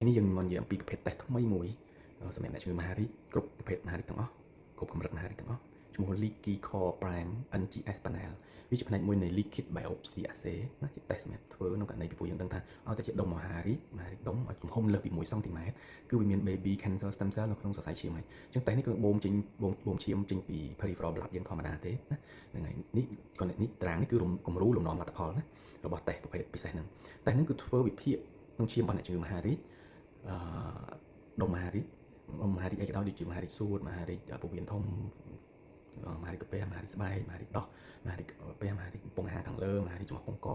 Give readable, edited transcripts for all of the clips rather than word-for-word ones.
នេះយើងមកនិយាយអំពីប្រភេទតេស្តថ្មីមួយសម្រាប់អ្នកជំងឺមហារីកគ្រប់ប្រភេទមហារីកទាំងអស់គ្រប់កម្រិតមហារីកទាំងអស់ឈ្មោះ Leaky Core Prime NGS Panel វាជាផ្នែកមួយនៃ Liquid Biopsy Assay ណាជាតេស្តសម្រាប់ធ្វើក្នុងករណីពីព្រោះយើងដឹងថាឲ្យតែជាដុំមហារីកមហារីកដុំឲ្យទំហំលើសពី1សង់ទីម៉ែត្រគឺវាមាន baby cancer stem cell នៅក្នុងសរសៃឈាមហើយអញ្ចឹងតេស្តនេះគឺបូមចេញបូមបូមឈាមចេញពី peripheral blood យើងធម្មតាទេណាហ្នឹងហើយនេះគាត់នេះតារាងនេះគឺគំរូលំនាំលទ្ធផលណារបស់តេស្តប្រភេទពិសេសហ្នឹងតេស្តហ្នឹងគឺធ្វើវិភាគក្នុងឈាមរបស់អ្នកជំងឺមហារីកអឺដុំមហារីកមហារីកអីក៏ដោយដូចជាមហារីកសួតមហារីកពោះវៀនធំមហារីកកាពះមហារីកស្បែកមហារីកដោះមហារីកកាពះមហារីកកំពង់អាហារខាងលើមហារីកច្រមុះពងក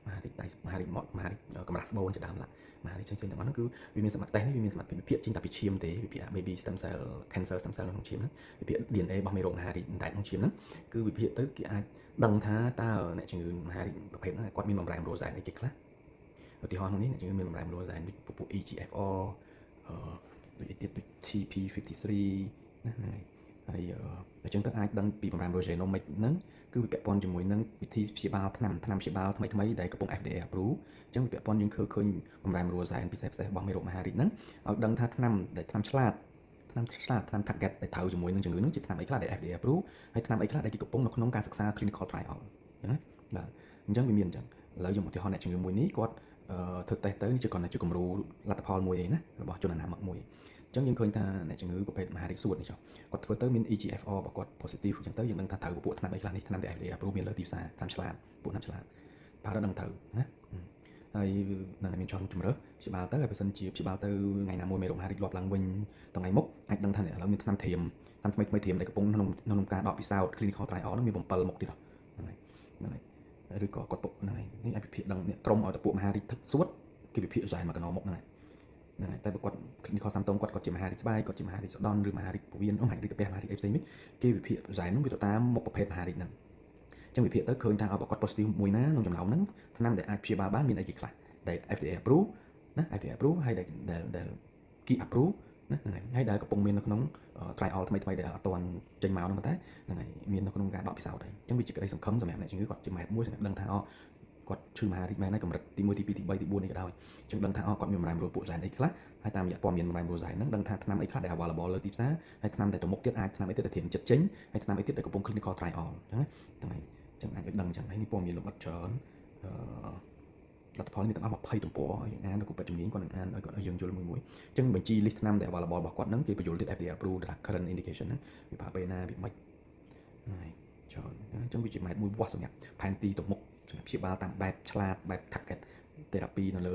មហារីកដៃមហារីកមាត់មហារីកកម្រាស់ស្បូនជាដើមឡាមហារីកផ្សេងៗទាំងអស់ហ្នឹងគឺវាមានសមត្ថតេស្តនេះវាមានសមត្ថភាពវិភាគចេញតែពីឈាមទេវិភាគ baby stem cell cancer stem cell នៅក្នុងឈាមហ្នឹងវិភាគ DNA របស់មេរោគមហារីកតែក្នុងឈាមហ្នឹងគឺវិភាគទៅគេអាចដឹងថាតើអ្នកជំងឺមហារីកប្រភេទហ្នឹងគាត់មានបំរែបំរួលសែនអីគេខ្លះឧទាហរណ៍ក្នុងនេះអ្នកជំងឺមានបំរែបំរួលសែនដូចពពួក EGFR អឺដូចអីទៀតដូច TP53 ណាហ្នឹងហើយហើយអញ្ចឹងទៅអាចដឹងពីបំរែបំរួល genomic ហ្នឹងគឺវាពាក់ព័ន្ធជាមួយនឹងវិធីព្យាបាលថ្នាំថ្នាំព្យាបាលថ្មីថ្មីដែលកំពុង FDA approve អញ្ចឹងវាពាក់ព័ន្ធយើងឃើញឃើញបំរែបំរួលសែនពិសេសពិសេសរបស់មេរោគមហារីកហ្នឹងឲ្យដឹងថាថ្នាំដែលថ្នាំឆ្លាតថ្នាំឆ្លាតថ្នាំ target ដែលត្រូវជាមួយនឹងជំងឺហ្នឹងជាថ្នាំអីខ្លះដែល FDA approve ហើយថ្នាំអីខ្លះដែលគេកំពុងនៅក្នុងការសិក្សា clinical trial អញ្ចឹងណាបាទអញ្ចឹងវាមានអញ្ចឹងឥឡូវយើងឧទាហរណ៍អ្នកជំងឺមួយនេះគាត់ធ្វើតេស្តទៅនេះជាគាត់ជាគំរូលទ្ធផលមួយអីណារបស់ជនអនាមិកមួយអញ្ចឹងយើងឃើញថាអ្នកជំងឺប្រភេទមហារីកសួតនេះចុះគាត់ធ្វើទៅមាន EGFR របស់គាត់ positive អញ្ចឹងទៅយើងដឹងថាត្រូវពពួកថ្នាំអីខ្លះនេះថ្នាំដែល FDA approve មានលើទីផ្សារថ្នាំឆ្លាតពួកថ្នាំឆ្លាតប្រហែលដឹងត្រូវណាហើយនឹងមានចង់ជំរើសព្យាបាលទៅហើយបើសិនជាព្យាបាលទៅថ្ងៃណាមួយមេរោគមហារីកលាប់ឡើងវិញថ្ងៃមុខអាចដឹងថាឥឡូវមានថ្នាំត្រៀមថ្នាំថ្មីថ្មីត្រៀមដែលកំពុងក្នុងក្នុងការដកពិសោធន៍ clinical trial ហ្នឹងមាន7មុខទៀតហ្នឹងហើយហ្នឹងហើយឬក៏គាត់ពុកហ្នឹងហើយនេះអាចវិភាគដឹងក្រុមឲ្យតែពួកមហារីកសួតគេវិភាគសែមកកណោមុខហ្នឹងហើយហ្នឹងហើយតែបើគាត់ clinical សាំតងគាត់គាត់ជាមហារីកស្បែកគាត់ជាមហារីកសដន់ឬមហារីកពោះវៀនមហារីកកាពះមហារីកអីផ្សេងវិញគេវិភាគសែនហ្នឹងវាទៅតាមមុខប្រភេទមហារីកហ្នឹងអញ្ចឹងវិភាគទៅឃើញថាឲ្យបើគាត់ positive មួយណាក្នុងចំណោមហ្នឹងថ្នាំដែលអាចព្យាបាលបានមានអីគេខ្លះដែល FDA approve ណា FDA approve ហើយដែលដែលគេ approve ណាហ្នឹងហើយហើយដែលកំពុងមាននៅក្នុង trial ថ្មីថ្មីដែលអត់ទាន់ចេញមកហ្នឹងតែហ្នឹងហើយមាននៅក្នុងការដកពិសោធន៍ហើយអញ្ចឹងវាជាក្តីសង្ឃឹមសម្រាប់អ្នកជំងឺគាត់ជាម៉ែមួយសម្រាប់ដឹងថាអូគាត់ឈឺមហារីកមែនហើយកម្រិតទី1ទី2ទី3ទី4នេះក៏ដោយអញ្ចឹងដឹងថាអូគាត់មានបំរែបំរួលពួកសែនអីខ្លះហើយតាមរយៈព័ត៌មានបំរែបំរួលសែនហ្នឹងដឹងថាថ្នាំអីខ្លះដែល available លើទីផ្សារហើយថ្នាំដែលទៅមុខទៀតអាចថ្នាំអីទៀតដែលត្រៀមចិត្តចេញហើយថ្នាំអីទៀតដែលកំពុង clinical trial អញ្ចឹងហ្នឹងហើយអញ្ចឹងអាចឲ្យដឹងអញ្ចឹងហើយនេះព័ត៌មានលម្អិតច្រើនអឺលទ្ធផលមានទាំងអស់20ទំព័រយើងអាននៅគូពេទ្យជំនាញគាត់នឹងអានឲ្យគាត់ឲ្យយើងយល់មួយមួយអញ្ចឹងបញ្ជី list ថ្នាំដែល available របស់គាត់ហ្នឹងគេបញ្យល់ទៀត FDA approve ដល់ current indication ហ្នឹងវាប្រើពេលណាវាមិនហ្នឹងហើយច្រើនអញ្ចឹងវាជាម៉ែត្រមួយវាស់សម្រាប់ផែនទីទៅមុខសម្រាប់ព្យាបាលតាមបែបឆ្លាតបែប target therapy នៅលើ